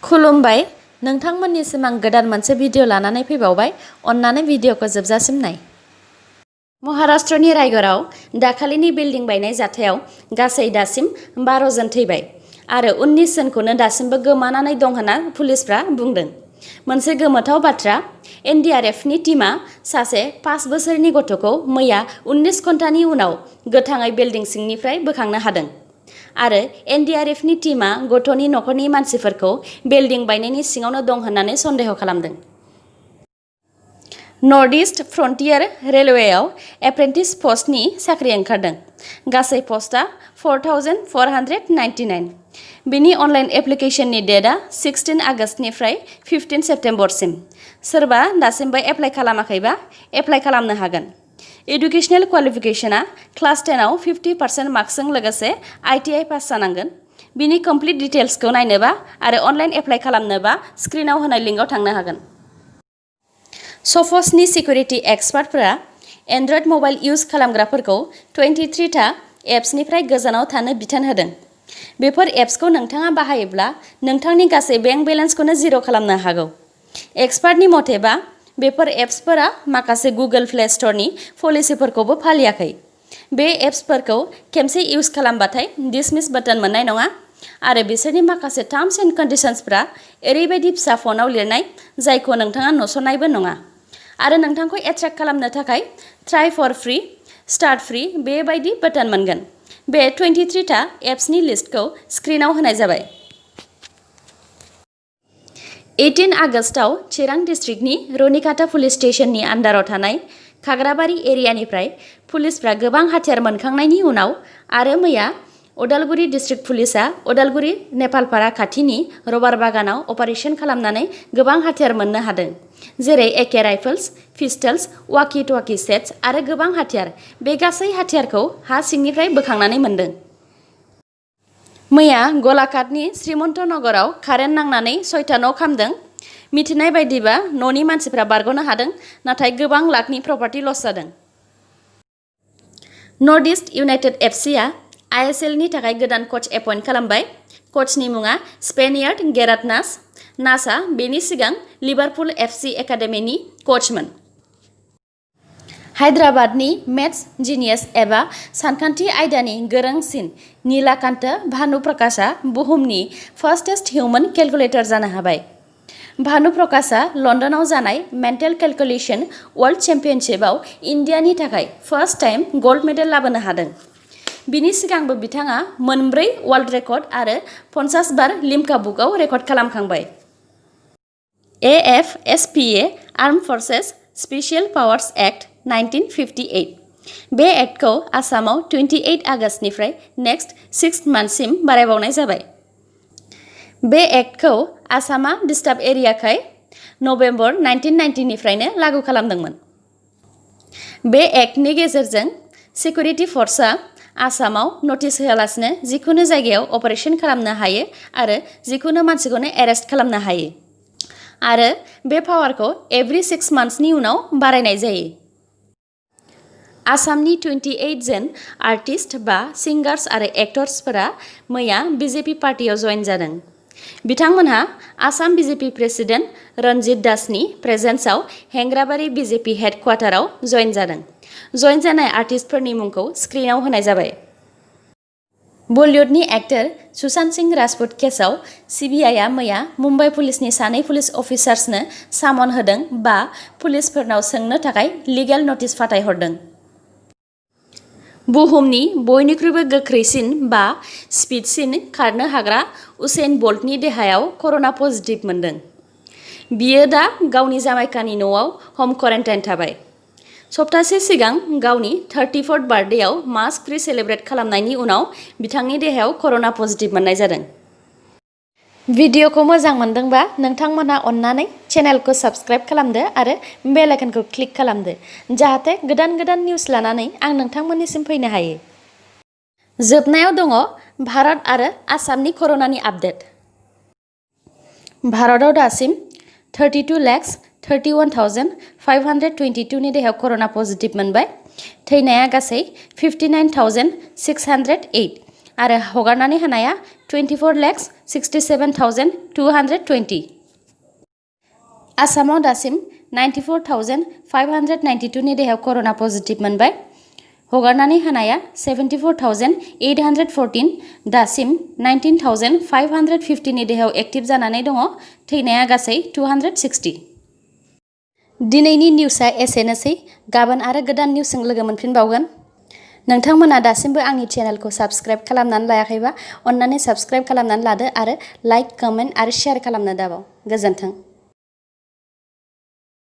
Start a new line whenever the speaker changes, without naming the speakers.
खुलुमबाय नोंथांमोननिसिम आं गोदान मोनसे भिडिअ लानानै फैबावबाय अन्नानै भिडिअखौ जोबजासिम नाय। महाराष्ट्रनि रायगढ़आव दाखालिनि बिल्डिं बायनाय जाथायाव गासै दासिम 12 जन थैबाय आरो 19 जनखौनो दासिमबो गोमानानै दं होनना पुलिसफ्रा बुंदों। मोनसे गोमोथाव बाथ्रा, एनडीआरएफनि टीमा सासे 5 बोसोरनि गथ'खौ मैया 19 घन्टानि उनाव गोथाङै बिल्डिं सिंनिफ्राय बोखांनो हादों आरो एनडीआरएफनि टीमा गथ'नि नखरनि मानसिफोरखौ बिल्डिं बायनायनि सिङावनो दं होननानै सन्देह खालामदों। नर्थ ईस्ट फ्रन्टियर रेलवेआव एप्रेन्टिस पस्टनि साख्रि ओंखारदों। गासै पस्टआ 4499। बिनि अनलाइन एप्लिकेशननि डेटआ 16 आगस्तनिफ्राय 15 सेप्तेम्बरसिम। सोरबा दासिमबो एप्लाइ खालामाखैबा एप्लाइ खालामनो हागोन। एडुकेशनेल क्वालिफिकेशना क्लास 10आव 50% मार्क्सजों लोगोसे ITI पास जानांगोन। बिनि कमप्लिट डिटेल्सखौ नायनोबा आरो अनलाइन एप्लाइ खालामनोबा स्क्रिनाव होनाय लिंकआव थांनो हागोन। सोफोसनि सिकिउरिटि एक्सपार्टफोरा एन्ड्रइड मबाइल इउज खालामग्राफोरखौ 23 टा एप्सनिफ्राय गोजानाव थानो बिथोन होदों। बेफोर एप्सखौ नोंथाङा बाहायोब्ला नोंथांनि गासै बेंक बेलेन्सखौनो जिर' खालामनो हागौ। एक्सपार्टनि मथेबा बेफोर एप्सफोरा माखासे गुगोल प्ले स्ट'रनि पलिसिफोरखौबो फालियाखै। बे एप्सफोरखौ खेमसे इउज खालामबाथाय डिसमिस बाटोन मोननाय नङा आरो बिसोरनि माखासे टार्म्स एन्ड कन्डिशन्सफोरा ओरैबायदि फिसा फनाव लिरनाय जायखौ नोंथाङा नुस'नायबो नङा आरो नोंथांखौ एट्रेक्ट खालामनो थाखाय try four free, start free बेबायदि बाटोन मोनगोन। बे 23 टा एप्सनि लिस्टखौ स्क्रिनाव होनाय जाबाय। 18 आगस्टआव चिरां डिस्ट्रिक्टनि रनिकाटा पुलिस स्टेशननि आन्डाराव थानाय खाग्राबारि एरियानिफ्राय पुलिसफ्रा गोबां हाथियार मोनखांनायनि उनाव आरो मैया उदालगुरि डिस्ट्रिक्ट पुलिसआ उदालगुरि नेपालपारा खाथिनि रबार बागानाव अपारेशन खालामनानै गोबां हाथियार मोननो हादों, जेरै AK राइफल्स, पिस्टल्स, वाकि टवाकि सेट्स आरो गोबां हाथियार। बे गासै हाथियारखौ हा सिंनिफ्राय बोखांनानै मोनदों। मैया गलाघाटनि श्रीमन्त नगराव कारेन्ट नांनानै 6टा न' खामदों। मिथिनाय बायदिबा न'नि मानसिफ्रा बारग'नो हादों, नाथाय गोबां लाखनि प्रपार्टि लस जादों। नर्थ ईस्ट इउनाइटेड FCआ ISLनि थाखाय गोदान कच एपइन्ट खालामबाय। कचनि मुङा स्पेनियार्ड गेराट नासआ बेनि सिगां लिभारपुल FC एकाडेमिनि कचमोन। हायद्राबादनि मेथ्स जिनियास एबा सानखान्थि आयदानि गोरोंसिन नीलाकान्त भानुप्रकाशआ बुहुमनि फार्स्टेस्ट हिउमेन केलकुलेटर जानो हाबाय। भानुप्रकाशआ लन्दनाव जानाय मेन्टेल केलकुलेशन वर्ल्ड चेम्पियनशिपआव इन्डियानि थाखाय फार्स्ट टाइम गल्ड मेडेल लाबोनो हादों। बिनि सिगांबो बिथाङा 4 वर्ल्ड रेकर्ड आरो 50 बार लिम्का बुकआव रेकर्ड खालामखांबाय। AFSPA armed forces special powers act 1958। बे एक्टखौ आसामाव 28 आगस्तनिफ्राय नेक्स्ट 6 मान्थसिम बारायबावनाय जाबाय। बे एक्टखौ आसामा डिस्टार्ब एरियाखाय नभेम्बर 1990निफ्रायनो लागू खालामदोंमोन। बे एक्टनि गेजेरजों सिकिउरिटि फर्सआ आसामाव नटिस होआलासिनो जिखुनु जायगायाव अपारेशन खालामनो हायो आरो जिखुनु मानसिखौनो एरेस्ट खालामनो हायो आरो बे पावारखौ एभ्रि 6 मान्थसनि उनाव बारायनाय जायो। आसामनि 28 जन आर्टिस्ट बा सिंगार्स आरो एक्टर्सफोरा मैया BJP पार्टियाव जइन जादों। बिथांमोनहा आसाम BJP प्रेसिडेन्ट रन्जित दासनि प्रेजेन्सआव हेंग्राबारि BJP हेडक्वार्टाराव जइन जादों। जइन जानाय आर्टिस्टफोरनि मुंखौ स्क्रिनाव होनाय जाबाय। बलिउडनि एक्टर सुशांत सिंह राजपुत केसआव CBIआ मैया मुम्बाइ पुलिसनि 2 पुलिस अफिसार्सनो सामन होदों बा पुलिसफोरनाव सोंनो थाखाय लिगेल नटिस फाथायहरदों। बुहुमनि बयनिख्रुइबो गोख्रैसिन बा स्पिडसिन खारनो हाग्रा उसेन बल्टनि देहायाव कर'ना पजिटिभ मोनदों। बियो दा गावनि जामाइकानि न'आव हम क्वारेन्टाइन थाबाय। सप्तासे सिगां गावनि 34th बार्थडेआव मास्क फ्री सेलेब्रेट खालामनायनि उनाव बिथांनि देहायाव कर'ना पजिटिभ मोननाय जादों। भिडिअखौ मोजां मोनदोंबा नोंथांमोनहा अन्नानै चेनेलखौ साबस्क्राइब खालामदो आरो बेल आइकनखौ क्लिक खालामदो जाहाथे गोदान निउज लानानै आं नोंथांमोननिसिम फैनो हायो। जोबनायाव दङ भारत आरो आसामनि कर'नानि आपडेट। भारतआव दासिम 32,31,522 नि देहायाव कर'ना पजिटिभ मोनबाय। थैनाया गासै 59,608 आरो हगारनानै होनाया 24,67,220 आसामाव दासिम 94,592 नि देहायाव कर'ना पजिटिभ मोनबाय हगारनानै होनाया 74,814 दासिम 19,550 नि देहायाव एक्टिभ जानानै दङ थैनाया गासै 260 दिनैनि निउसआ एसेनोसै गाबोन आरो गोदान निउसजों लोगो मोनफिनबावगोन नोंथांमोना दासिमबो आंनि चेनेलखौ साबस्क्राइब खालामनानै लायाखैबा अन्नानै साबस्क्राइब खालामनानै लादो आरो लाइक कमेन्ट आरो शेयार खालामनो दाबाव गोजोन्थों